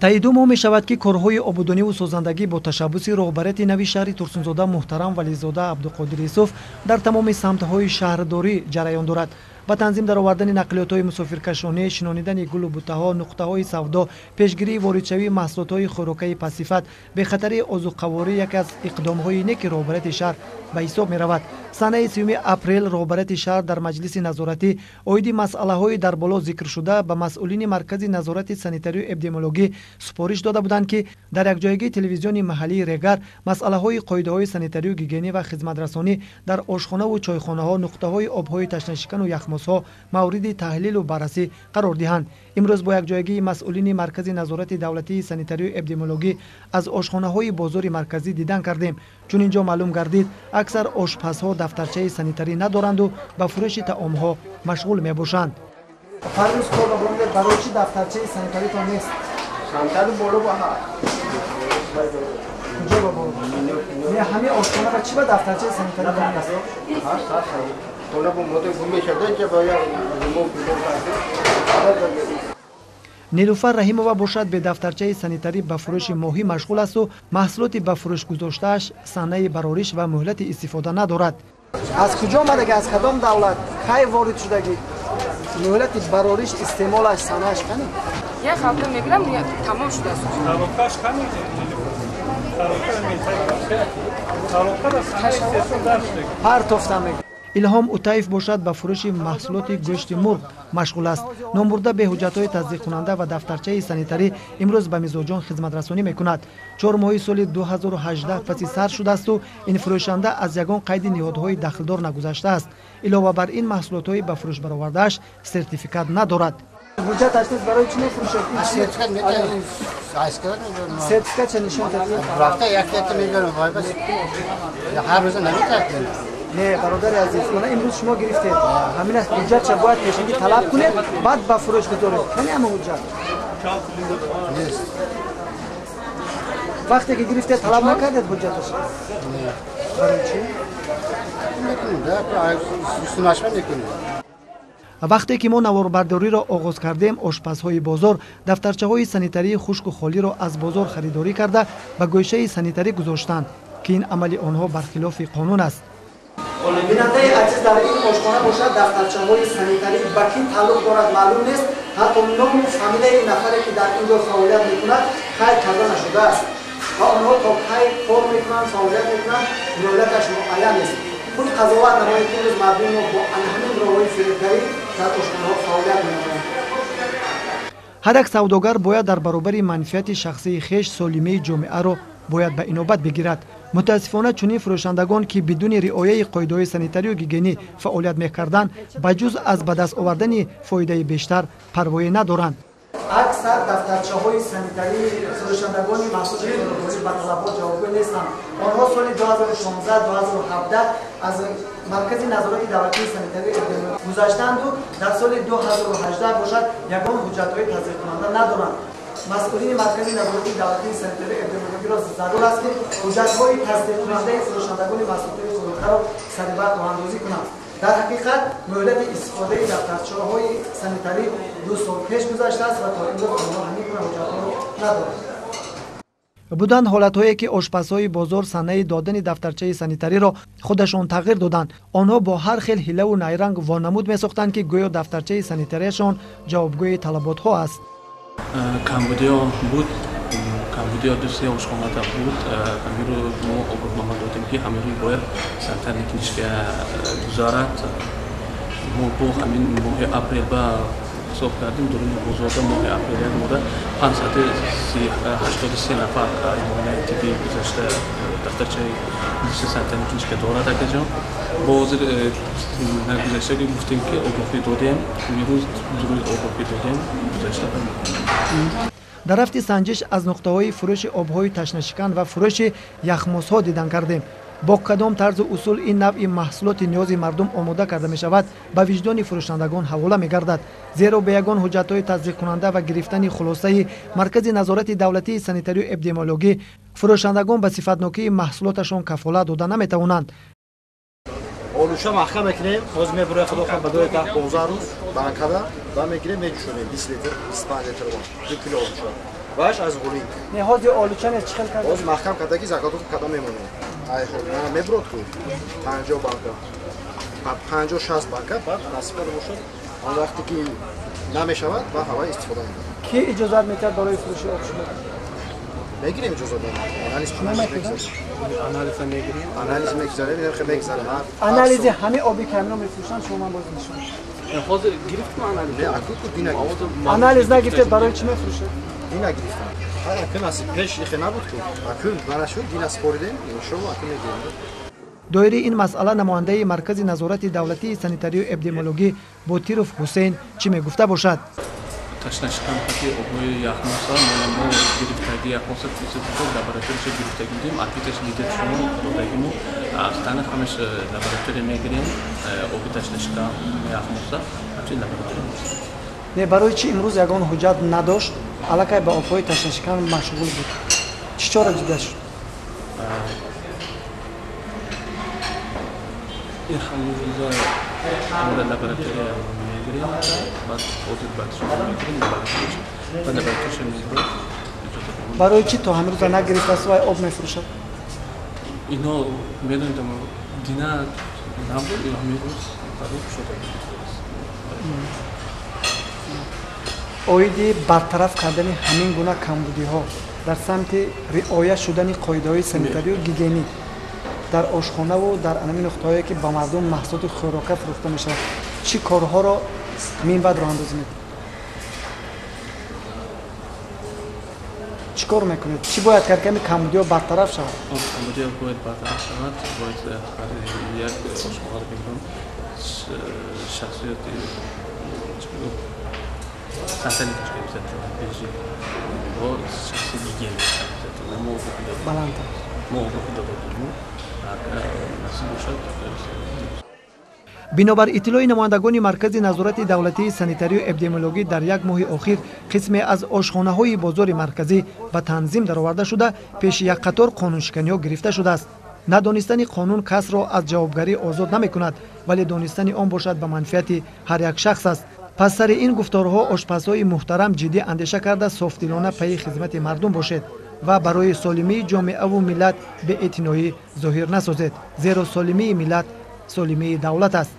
Таи 2 моҳ мешавад, ки корҳои ободониву созандагӣ бо ташаббуси роҳбарияти нави шаҳри Турсунзода муҳтарам Вализода Абдуқодир Юсуф дар тамоми самтҳои шаҳрдорӣ ҷараён дорад. Ба танзим даровардани нақлиётҳои мусофиркашонӣ, шинонидани гулу бутаҳо, нуқтаҳои савдо, пешгирии воридшавии маҳсулотҳои хӯрокаи пастсифат, бехатарии озуқаворӣ яке аз иқдомҳои неки роҳбарияти шаҳр ба ҳисоб меравад. Санаи 3 апрел роҳбарияти шаҳр дар маҷлиси назоратӣ оиди масъалаҳои дар боло зикршуда ба масъулини Маркази назорати санитарию эпидемиологӣ супориш дода буданд, ки дар якҷоягии телевизиони маҳаллии Регар масъалаҳои қоидаҳои санитарию гигиенӣ ва хизматрасонӣ дар ошхонаву чойхонаҳо, нуқтаҳои обҳои ташнашикану яхмозҳо мавриди таҳлилу баррасӣ қарор диҳанд. Имрӯз бо якҷоягии масъулини Маркази назорати давлатии санитарию эпидемиологӣ аз ошхонаҳои бозори марказӣ дидан кардем. Чун ин ҷо маълум гардид, аксар ошпазҳо дафтарчаи санитарӣ надаранду ба фурӯши таомҳо машғул мебошанд. Фаррӯз кор бабондед, барои чӣ дафтарчаи санитаритон нест? Санитари боло ба куҷо ба боло? Не, ҳамин ошхона ба чӣ ба дафтарчаи санитаритон нест? Нилуфар Раҳимова бошад, бе дафтарчаи санитарӣ ба фурӯши моҳӣ машғул асту маҳсулоти ба фурӯш гузоштааш санаи барориш ва муҳлати истифода надорад. Аз куҷо омадаги, аз кадом давлат, кай ворид шудаги, муҳлати барориш, истеъмолаш, санааш кани? Як ҳафта мегирам, тамом шудааст. Партофта мегирам. Илҳом Утаев бошад, ба фурӯши маҳсулоти гӯшти мурғ машғул аст. Номбурда бе ҳуҷҷатҳои тасдиқкунанда ва дафтарчаи санитарӣ имрӯз ба мизоҷон хизматрасонӣ мекунад. 4 моҳи соли 2018 паси сар шудаасту ин фурӯшанда аз ягон қайди ниҳодҳои дахлдор нагузаштааст. Илова бар ин, маҳсулотҳои ба фурӯш баровардааш сертификат надорад. Ҳуҷҷаташ нест, барои чӣ мефурӯшед? Сертификат ча нишон дед? Не, бародари азиз, мана имрӯз шумо гирифтед. Ҳамин аст, ҳуҷҷатша бояд пешагӣ талаб кунед, баъд ба фурӯш гузоред. Кани ҳама ҳуҷҷат? Вақте ки гирифтед, талаб накардед ҳуҷҷаташа? Барои чӣ? Вақте ки мо наворбардориро оғоз кардем, ошпазҳои бозор дафтарчаҳои санитарии хушку холиро аз бозор харидорӣ карда ба гӯшаи санитарӣ гузоштанд, ки ин амали онҳо бархилофи қонун аст. Бинандаи азиз, дар ин ошхона бошад, дафтарчаҳои санитарӣ ба кӣ тааллуқ дорад маълум нест. Ҳатто ному фамилияи нафаре, ки дар ин ҷо фаъолият мекунад, қайд карда нашудааст ва онҳо то кай кор мекунанд, фаъолият мекунанд, муҳлаташ муайян нест. Худ қазоват намоед, ки имрӯз мардуми мо бо ҳамин роҳҳои фиребгарӣ дар ошхонаҳо фаъолият менамоянд. Ҳар як савдогар бояд дар баробари манфиати шахсии хеш солимии ҷомеаро бояд ба инобат бигирад. Мутаассифона, чунин фурӯшандагон, ки бидуни риояи қоидаҳои санитарию гигиенӣ фаъолият мекарданд, ба ҷуз аз ба даст овардани фоидаи бештар парвое надоранд. Аксар дафтарчаҳои санитарии фурӯшандагони маҳсулоти хӯрокворӣ ба талабот ҷавобгӯ нестанд. Онҳо соли 2016-2017 аз Маркази назорати давлатии санитарию эпидемиологӣ гузаштанду дар соли 2018 бошад, ягон ҳуҷҷатҳои тасдиқкунанда надоранд. Масъулини Маркази назорати давлатии санитарию эпидемиологиро зарур аст, ки ҳуҷҷатҳои тасдиқкунандаи фурӯшандагони маҳсулотҳои хӯрокаро саривақт роҳандозӣ кунанд. Дар ҳақиқат, муҳлати истифодаи дафтарчаҳои санитарӣ 2 сол пеш гузаштааст ва то имрӯз онҳо ҳамин гуна ҳуҷҷатҳоро надоранд. Буданд ҳолатҳое, ки ошпазҳои бозор санаи додани дафтарчаи санитариро худашон тағйир доданд. Онҳо бо ҳар хел ҳилаву найранг вонамуд месохтанд, ки гӯё дафтарчаи санитарияшон ҷавобгӯи талаботҳо аст. Камбудиё буд, камбудиё 2-3 ошхонада буд. Ҳаминро мо ободнома додем, ки ҳаминро бояд санитарный книжка гузарад. Мо бо ҳамин моҳи апрел ба ҳисоб кардем, дуруни бозорда моҳи апрел як мода 583 нафар муоинаи тиббӣ гузашта дафтарчаи санитарный книжка дорад. Акаҷон, бо ҳозир нагузашта гуфтем, ки огоҳӣ додем, имрӯз рӯи огоҳӣ додем гузашта. Дар рафти санҷиш аз нуқтаҳои фурӯши обҳои ташнашикан ва фурӯши яхмозҳо дидан кардем. Бо кадом тарзу усул ин навъи маҳсулоти ниёзи мардум омода карда мешавад, ба виҷдони фурӯшандагон ҳавола мегардад. Зеро бе ягон ҳуҷҷатҳои тасдиқкунанда ва гирифтани хулосаи Маркази назорати давлатии санитарию эпидемиологӣ фурӯшандагон ба сифатнокии маҳсулоташон кафолат дода наметавонанд. Олуша маҳкам мекунем, ҳозир мебурем, худо хоҳад, ба дои 10-15 рӯз банкада ва мегирем, меҷӯшонем 20 литр, 25 литр, 2 кило олуша. Ваш аз ғулинг. Не ҳозир олуча нест, чӣ хел карда? Ҳозир маҳкам кардаги заготовка карда мемонем. Ай хоб, на меброд ку. 50 банка. 50-60 банка, баъд насиб карда бошад. Он вақте ки намешавад, ба ҳавай истифода мебарем. Ки иҷозат медиҳад барои фурӯши об шумо? Мегирем иҷозат, анализ мегузарем. Анализ мегирем. Анализ мегузарем, инам мегузарем. Анализи ҳамаи оби ки ҳамино мефурӯшанд, шумо ман боз нишон. Ҳозир гирифтем анализ. Не, аку ку дина гирифтем. Анализ нагирифтед, барои чӣ мефурӯшед? Дина гирифтам. Акун насиб пеш ихе набуд ку. Акун мана шуд, дина споридем, иншоалло акун мегирем. Доираи ин масъала намояндаи Маркази назорати давлатии санитарию эпидемиологӣ Ботиров Ҳусейн чӣ мегуфта бошад? Ташнашикан хати обҳои яхмоса мо гирифтаги яхмоса лабораторияша гирифтаги будем, ответаш дида шумо додагиму астана ҳамаш лаборатория мегирем, оби ташнашикан яхмоса ҳамчи лаборатория. Не, барои чӣ имрӯз ягон ҳуҷҷат надошт, аллакай ба обҳои ташнашикан машғул буд? Чӣ чора дида шуд? Ин ҳамрӯза лаборатория мегирем, баъд ҳозир баъд шумо мегирем лабораторияша, баъд лабораторияша мегирем. Барои чӣ то ҳамрӯза нагирифтааст вай об мефурӯшад? Ино медонед, дина набуд, ино ҳамирӯз барои кушода. Оиди бартараф кардани ҳамин гуна камбудиҳо дар самти риоя шудани қоидаҳои санитарию гигиенӣ дар ошхонаву дар анами нуқтаҳое ки ба мардум маҳсулоти хӯрока фурӯхта мешавад, чӣ корҳоро минбаъд роҳандозӣ мекунед? Чӣ кор мекунед? Чӣ бояд кард ки ҳамин камбудиҳо бартараф шавад? Камбудиҳо бояд бартараф шавад, бояд ҳар як ошхонаро мегӯям шахсияти санитарии обязательно режим, бо шахси гигиена обязательно. Мо баландтар. Мо огоҳӣ додем, насиб бошад. Бинобар иттилои намояндагони Маркази назорати давлатии санитарию эпидемиологӣ, дар як моҳи охир қисме аз ошхонаҳои бозори марказӣ ба танзим дароварда шуда, пеши як қатор қонуншиканиҳо гирифта шудааст. Надонистани қонун касро аз ҷавобгарӣ озод намекунад, вале донистани он бошад ба манфиати ҳар як шахс аст. Пас сари ин гуфторҳо ошпазҳои муҳтарам ҷиддӣ андеша карда, софдилона пайи хизмати мардум бошед ва барои солимии ҷомеаву миллат беэътиноӣ зоҳир насозед, зеро солимии миллат солимии давлат аст.